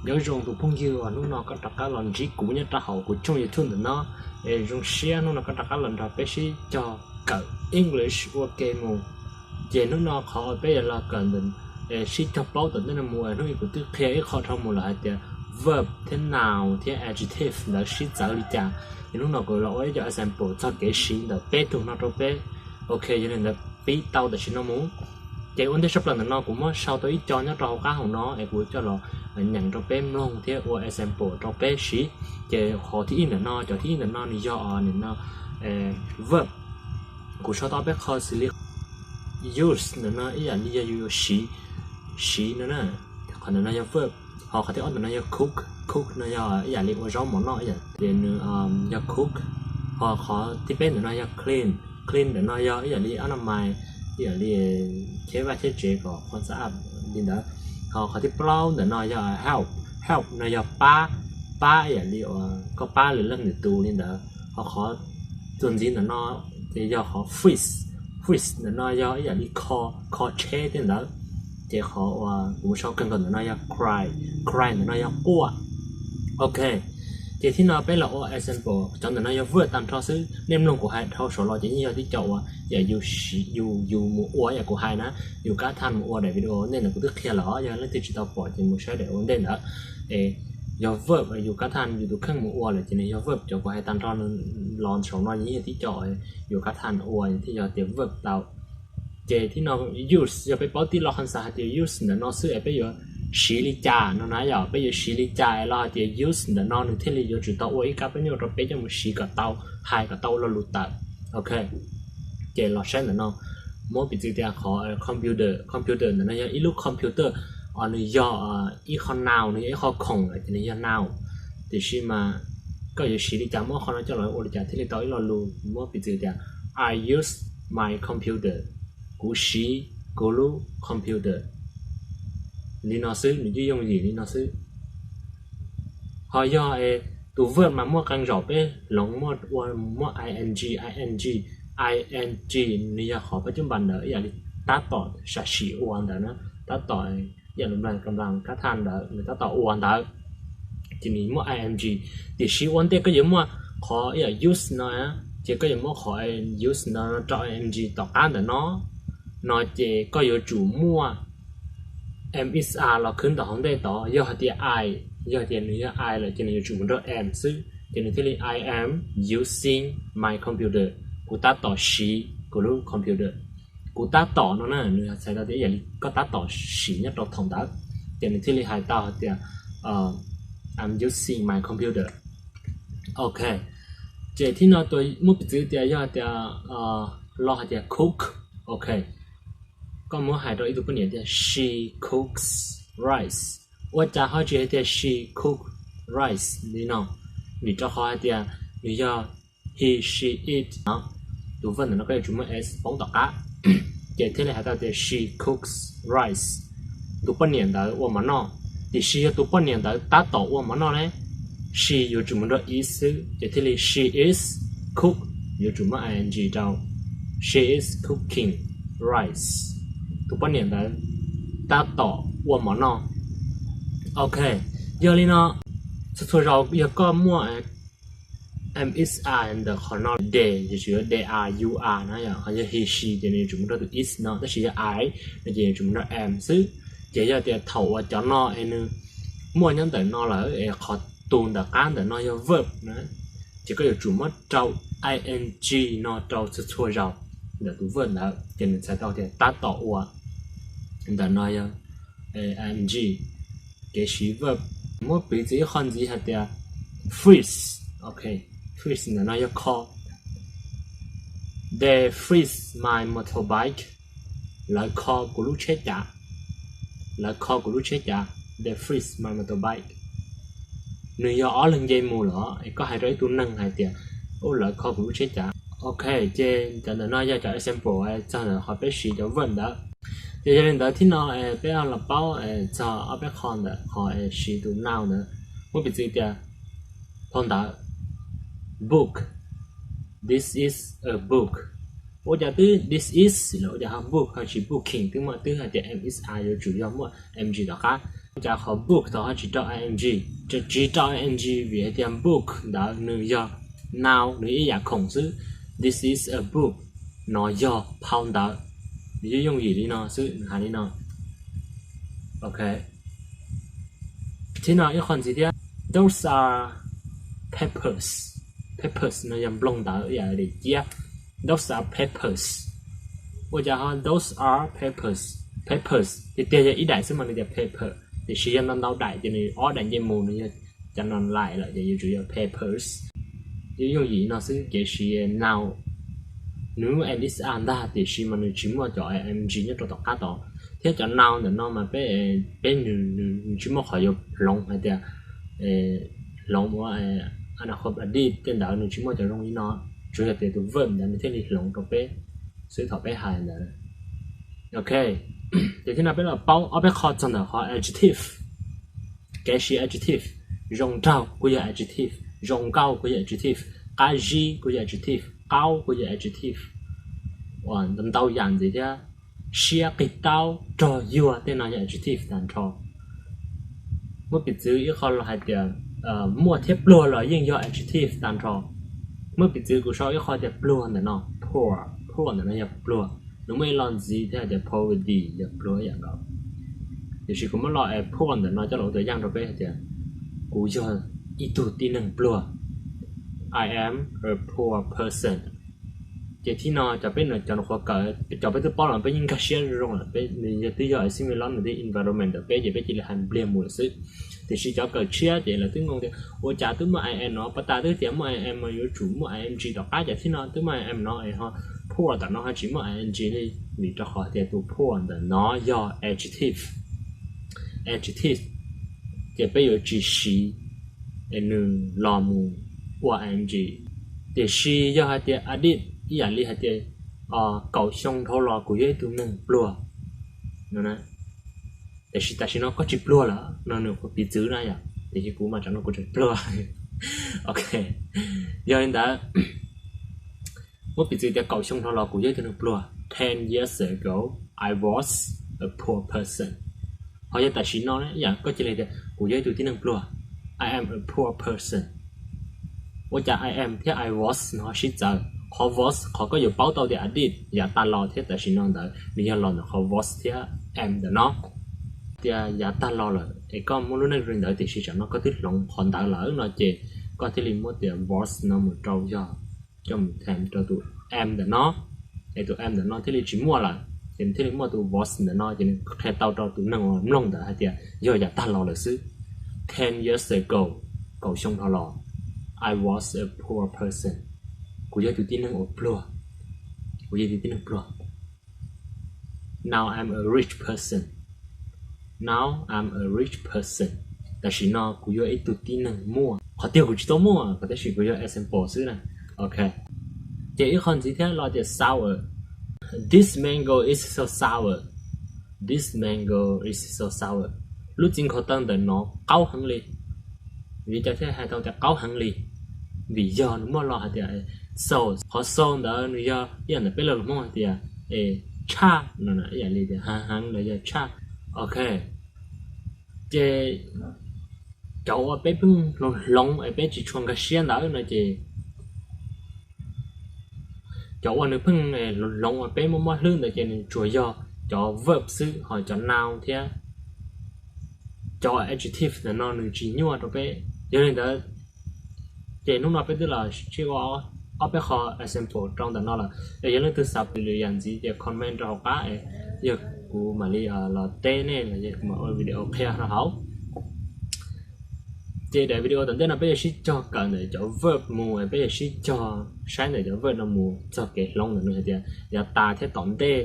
Nyob zoo tus phooj ywg uas hnub no koj rov qab los ntsib kuv nyob rau hauv kuv channel YouTube ntawm no. Es zoo siab hnub no koj rov qab los nrog peb sib cog kawm English ua ke mus. Ces hnub no qhov uas peb yuav los kawm ntawm, sib cog paub tom ntej no mus, hnub ib kuv twb qhia ib qho dhau mus lawm hais tias verb thiab noun thiab adjective ntawd sib txawv li cas. Ces hnub no kuv los ua ib co example txog kev siv ntawm peb tug no rau peb. Ok, yog li ntawd pib tau tam sim no mus. Ces ua ntej tshaj plaws ntawm no kuv muab sau tau ib co nyob rau hauv qab hauv no es kuv coj los nyeem rau peb mloog thiab ua example rau peb siv. Ces qhov thib ib ntawm no, cov thib ib ntawm no nws yog nim no verb. Kuv sau tau peb qho xws li use ntawm no ib yam li yog yus yuav siv, siv no na. Qhov ntawm no yog verb. Ho qhov thib ob ntawm no yog cook. Cook no yog ib yam li ua zaub mov noj ib yam li nws yog cook. Ho qhov thib peb ntawm no yog clean. Clean ntawm no yog ib yam li anamais, ib yam li cheb vaj cheb tsev kom qhuas xab ab li ntawd. Ho qhov thib plaub ntawm no yog help. Help no yog pab, pab ib yam li uas koj pab lwm leej lwm tus li ntawd. Ho qhov txuas ntxiv ntawm no ces yog qhov fix. Fix ntawm no yog ib yam li kho, kho tsheb tej ntawd. Ces qhov uas kuv sau kawg nkaus ntawm no yog cry. Cry ntawm no yog quaj. Ok, ces thib no peb los ua example. Cov ntawm no yog verb tag nrho xwb, nej mloog kuv hais dhau saud los ces yeej yog tib co uas yam yus, yus mus ua yam kuv hais na. Yus kab thaj mus ua daim video ua ntej ntawd kuv twb qhia lawm, yog leej twg tsis tau pom ces mus saib daim ua ntej ntawd. Es yog verb, yus kab thaj yus tus kheej mus ua lawm ces nws yog verb. Cov kuv hais tag nrho los saum no yeej yog tib co yus kab thaj ua thiaj yog tias verb tau. Ces thib no use yog peb paub tib lo concept hais tias use ntawm no xwb es peb yuav siv li cas no na, yog peb yuav siv li cas es los hais tias use ntawm no nws thiaj li yuav tsum tau ua ib kab peb nyuj rau peb coj mus siv kom tau, hais kom tau ua lo lus tawm. Ok, ces los saib ntawm no, muab piv txwv tias qhov computer, computer ntawm no yog ib lub computer, nws yog ib qho noun, nws yog ib qho khoom lawm ces nws yog noun. Tiam sis mas koj yuav siv li cas, muab qhov no coj los ua li cas thiaj li tau ib lo lus. Muab piv txwv tias I use my computer, kuv siv kuv lub computer. Li no xwb, nws yeej yooj yim li no xwb. Ho yog tus verb mas muaj qee zaum peb hloov muaj ua muab ing, ing, ing, nws yog qhov pab cub npas ntawd ib yam li tab tom sam sim ua ntawd na, tab tom ib yam li kab thaj ntawd nws tab tom ua ntawd, ces nws muaj ing. Tiam sis ua ntej koj yuav muaj qhov ib yam use no, ces koj yuav muab qhov use no rau ing tom qab ntawm no, no ces koj yuav tsum muaj mxi los khwb ntawm hauv ntej tod. Yog hais tias I, yog tias nws yog I lawm ces nws yuav tsum mus nrog am xwb, ces nws thiaj li I am using my computer, kuv tab tom siv kuv lub computer. Kuv tab tom no na nws txhais tau tias ib yam li koj tab tom siv nyob rau thaum ntawd, ces nws thiaj li hais tau hais tias I'm using my computer. Ok, ces thib no tus muab piv txwv tias yog tias lo hais tias cook. Ok, koj muab hais rau ib tug poj niam tias she cooks rice. Ua cas ho tsis hais tias she cook rice li no? Vim rau qhov hais tias nws yog he, she, it no, tus verb ntawm no koj yuav tsum muab s poob tom qab, ces thiaj li hais tau tias she cooks rice, tus poj niam ntawd ua mov noj. Tiam sis yog tus poj niam ntawd tab tom ua mov noj ne, she yuav tsum mus nrog is xwb, ces thiaj li she is cook, yuav tsum muab ing rau, she is cooking rice, tus poj niam ntawd tab tom ua mov noj. Ok, yog li no, txhua txhua zaus yog koj muaj mxi ntawm qhov no, they, ces yuav they are, you are na, yog he, she ces nws yuav tsum mus nrog tus is no, tab sis yog I no ces yuav tsum mus nrog am xwb. Ces yog tias thaum uas cov no es nws muaj nyob ntawm no lawm es qhov tus ntawm qab ntawm no yog verb na, ces koj yuav tsum muab rau ing no rau txhua txhua zaus ntawm tus verb ntawd ces nws txhais tau tias tab tom ua. Ntawm no yog ing, kev siv verb. Muab piv txwv ib qho ntxiv hais tias freeze. Ok, freeze ntawm no yog kho. They freeze my motorbike. Lawv kho kuv lub tsheb cav. Lawv kho kuv lub tsheb cav. They freeze my motorbike. Nws yog ob leeg nce mus los es koj hais rau ib tug neeg hais tias, u, lawv kho kuv lub tsheb cav. Ok, ces cov ntawm no yog cov example txog ntawm qhov peb siv cov verb ntawd. Ces yog li ntawd thib no peb los paub txog ob peb qho ntawm qhov siv tus noun ntawd. Muab piv txwv tias phau ntawv, book, this is a book. Ua cas twb this is los ua cas ho book ho tsis booking, twb muaj, twb hais tias mxi yuav tsum yog muaj ing tom qab. Ua cas qhov book tod ho tsis rau ing? Tsis rau ing vim hais tias book ntawd nws yog noun, nws ib yam khoom xwb. This is a book, no yog phau ntawv. Nws yooj yooj yim li no xwb, nws hais li no. Ok. Thiab no ib qho ntxiv thiab, those are papers. Papers no yog nplooj ntawv ib yam li ciab. Those are papers. Ua cas ho those are papers? Papers tiag tiag yog ib daim xwb mas nws tias paper, tiam sis yog ntau ntau daim ces nws ob daim nce mus nws yog cov no laim lawm ces yuav tsum yog papers. Yooj yooj yim no xwb, tiam sis noun, nws and is are ntag, tiam sis mas nws tsis muaj cov ing nyob rau tom qab tod. Thiab cov noun ntawm no mas peb, peb nws, nws tsis muaj qhov yuav hloov hais tias hloov ua anahov adib tej ntawd, nws tsis muaj cov zoo li no. Tsuas yog tias tus verb ntawd nws thiaj li hloov rau peb xwb thaum peb hais ntawd. Ok, ces thiab no peb los paub ob peb qho txog ntawm qhov adjective. Kev siv adjective, zoo nraug kuj yog adjective, zoo nkauj kuj yog adjective, qab zib kuj yog adjective, qaub kuj yog adjective. Ntau yam ntxiv thiab, siab, qig taub, rog, yuag tej no yog adjective tag nrho. Muab piv txwv ib qho los hais tias muaj thiab pluag los yeej yog adjective tag nrho. Muab piv txwv kuv sau ib qho tias pluag ntawm no, poor, poor ntawm no yog pluag. Nws muaj ib lo ntxiv thiab hais tias poverty yog pluag ib yam nkaus. Tiam sis kuv muab lo poor ntawm no coj los ua tus yaj rau peb hais tias kuv yog ib tug tib neeg pluag. I am a poor person. Ces thiab no cov peb cov qhuav kawm, cov peb twb paub los peb yeej nkag siab zoo lawm, peb nws yog twb yog similar nws twb environment ntawm peb ces peb cia li hais npliag mus lawm xwb. Tiam sis cov kawm tshiab ces lawv twb nug tias ua cas twb muaj I M no, pas tas twb tias muaj I M mas yuav tsum muaj I N G tom qab, cas thiab no twb muaj I M no es ho poor tom no ho tsis muaj I N G li? Vim rau qhov tias tus poor ntawm no yog adjective. Adjective, ces peb yuav tsis siv nws los mus ua I N G. Tiam sis yog hais tias adib, ib yam li hais tias kaum xyoo dhau los kuv yog ib tug neeg pluag no, tiam sis tam sim no koj tsis pluag lawm no, nws piv txwv na yom, tiam sis kuv mas tam sim no kuv tseem pluag. Ok, yog li ntawd, muab piv txwv tias kaum xyoo dhau los kuv yog ib tug neeg pluag. Ten years ago, I was a poor person. Ho yog tam sim no, ib yam koj cia li tias kuv yog ib tug tib neeg pluag. I am a poor person. Ua cas I am thiab I was no ho sib txawv? Qhov was qhov koj yuav paub tau tias adib yav tag los thiab tam sim no ntawd nws yog los ntawm qhov was thiab am ntawm no. Tias yav tag los lawm es koj muaj lub neej zoo li ntawd tiam sis tam sim no koj twb hloov qhov ntawd lawm no ces koj thiaj li muab tias was no mus rau yog coj mus them rau tus am ntawm no, es tus am ntawm no thiaj li tsis muaj lawm, ces nws thiaj li muaj tus was ntawm no, ces nws qhia tau rau tus neeg uas mloog ntawd hais tias yog yav tag los lawm xwb. Ten years ago, kaum xyoo dhau los, I was a poor person. Kuv yog tus tib neeg uas pluag. Kuv yog tus tib neeg pluag. Now I'm a rich person. Now I'm a rich person. Tam sim no kuv yog ib tug tib neeg muaj. Qhov tiag kuv tsis tau muaj, tab sis kuv yog example xwb na. Ok. Ces ib qho ntxiv thiab los tias sour. This mango is so sour. This mango is so sour. Lub txiv nkhaus taw ntawm no qaub heev li. Vim li cas thiaj hais tau tias qaub heev li? Vim yog nws muaj lo hais tias so, qhov so ntawd nws yog ib yam ntawm peb lo lus Hmoob hais tias es tshaj no, ib yam li tias heev heev los yog tshaj. Ok, ces cov uas peb pheej hloov hloov es peb tsis tshua nkag siab ntawd no ces cov uas nws pheej hloov hloov uas peb muaj mob hlwb ntawd ces nws tsuas yog cov verb xwb, ho cov noun thiab cov adjective ntawm no nws tsis nyuaj rau peb. Yog li ntawd ces hnub no peb twb los sib ua ob peb qho example rau ntawm no lawm. Es yog leej twg xav pom lwm yam ntxiv ces comment rau hauv qab es yog kuv mam li los teb nej los yog kuv mam ua video qhia rau hauv. Ces daim video tom ntej no peb yuav sib cog kawm ntawm cov verb mus, peb yuav sib cog saib ntawm cov verb no mus txog kev hloov ntawm nws hais tias yav tas thiab tom ntej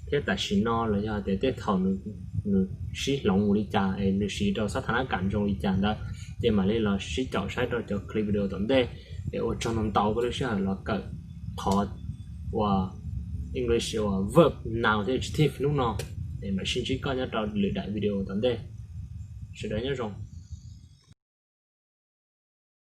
thiab tam sim no los yog tias tej thaum nws sib hloov mus li cas es nws siv rau xab thas nab kam zoo li cas ntawd. Ces mam li los sib caum saib rau cov clip video tom ntej. Es ua tsaug ntau ntau koj lub sij hawm los kawm qhov uas English uas verb, noun thiab adjective hnub no. Es mam sib ntsib koj nyob rau lwm daim video tom ntej. Sawv daws nyob zoo.